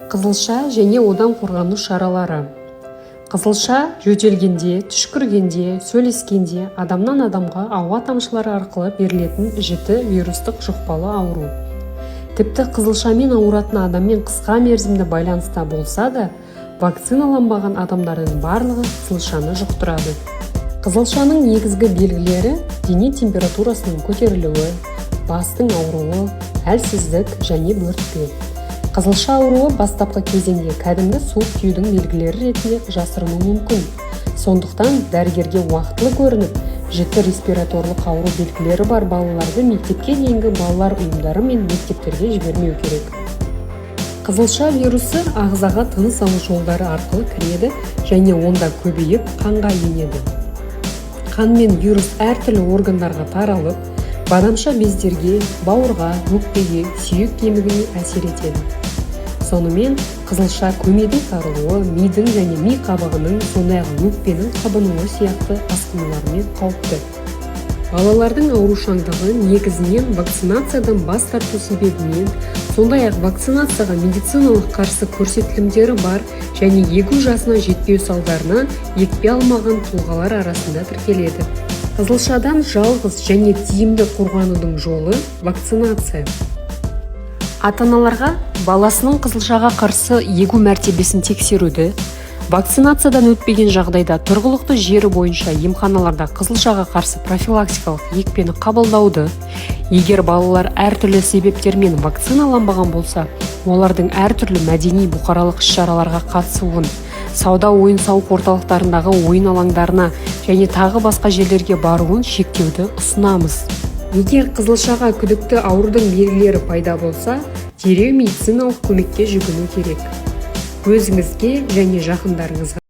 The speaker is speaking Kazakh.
Қызылша және одан қорғану шаралары. Қызылша жөтелгенде, түшкіргенде, сөйлескенде адамнан адамға ауа тамшылары арқылы берілетін жіті вирустық жұқпалы ауру. Тіпті қызылшамен ауыратын адаммен қысқа мерзімді байланыста болса да, вакциналанбаған адамдардың барлығы қызылшаны жұқтырады. Қызылшаның негізгі белгілері: дене температурасының көтерілуі, бастың ауруы, әлсіздік және бөртпе. Қызылша ауруы бастапқы кезеңде кәдімгі суық тиюдің белгілері ретінде жасырынуы мүмкін. Сондықтан дәрігерге уақытылы көрініп, жіті респираторлық ауру белгілері бар балаларды мектепке дейінгі балалар ұйымдары мен мектептерге жібермеу керек. Қызылша вирусы ағзаға тыныс алу жолдары арқылы кіреді және онда көбейіп, қанға енеді. Қанмен вирус әртүрлі органдарға таралып, бадамша бездерге, бауырға, өкпеге, сүйек кемігіне әсер етеді. Сонымен, қызылша көмейдің тарылуы, мидың және ми қабығының, сондай-ақ өкпенің қабынуы сияқты асқынуларымен қауіпті. Балалардың аурушаңдығы негізінен вакцинациядан бас тарту себебінен, сондай-ақ вакцинацияға медициналық қарсы көрсетілімдері бар және егу жасына жетпеу салдарынан екпе алмаған тұлғалар арасында тіркеледі. Қызылшадан жалғыз және тиімді қорғанудың жолы – вакцинация. Ата-аналарға баласының қызылшаға қарсы егу мәртебесін тексеруді, вакцинациядан өтпеген жағдайда тұрғылықты жері бойынша емханаларда қызылшаға қарсы профилактикалық екпені қабылдауды, егер балалар әртүрлі себептермен вакциналанбаған болса, олардың әртүрлі мәдени бұқаралық іс-шараларға қатысуын, сауда ойын-сауық орталықтарындағы ойын алаңдарына және тағы басқа жерлерге баруын шектеуді ұсынамыз. Егер қызылшаға күдікті аурудың белгілері пайда болса, дереу медициналық көмекке жүгіну керек. Өзіңізге және жақындарыңызға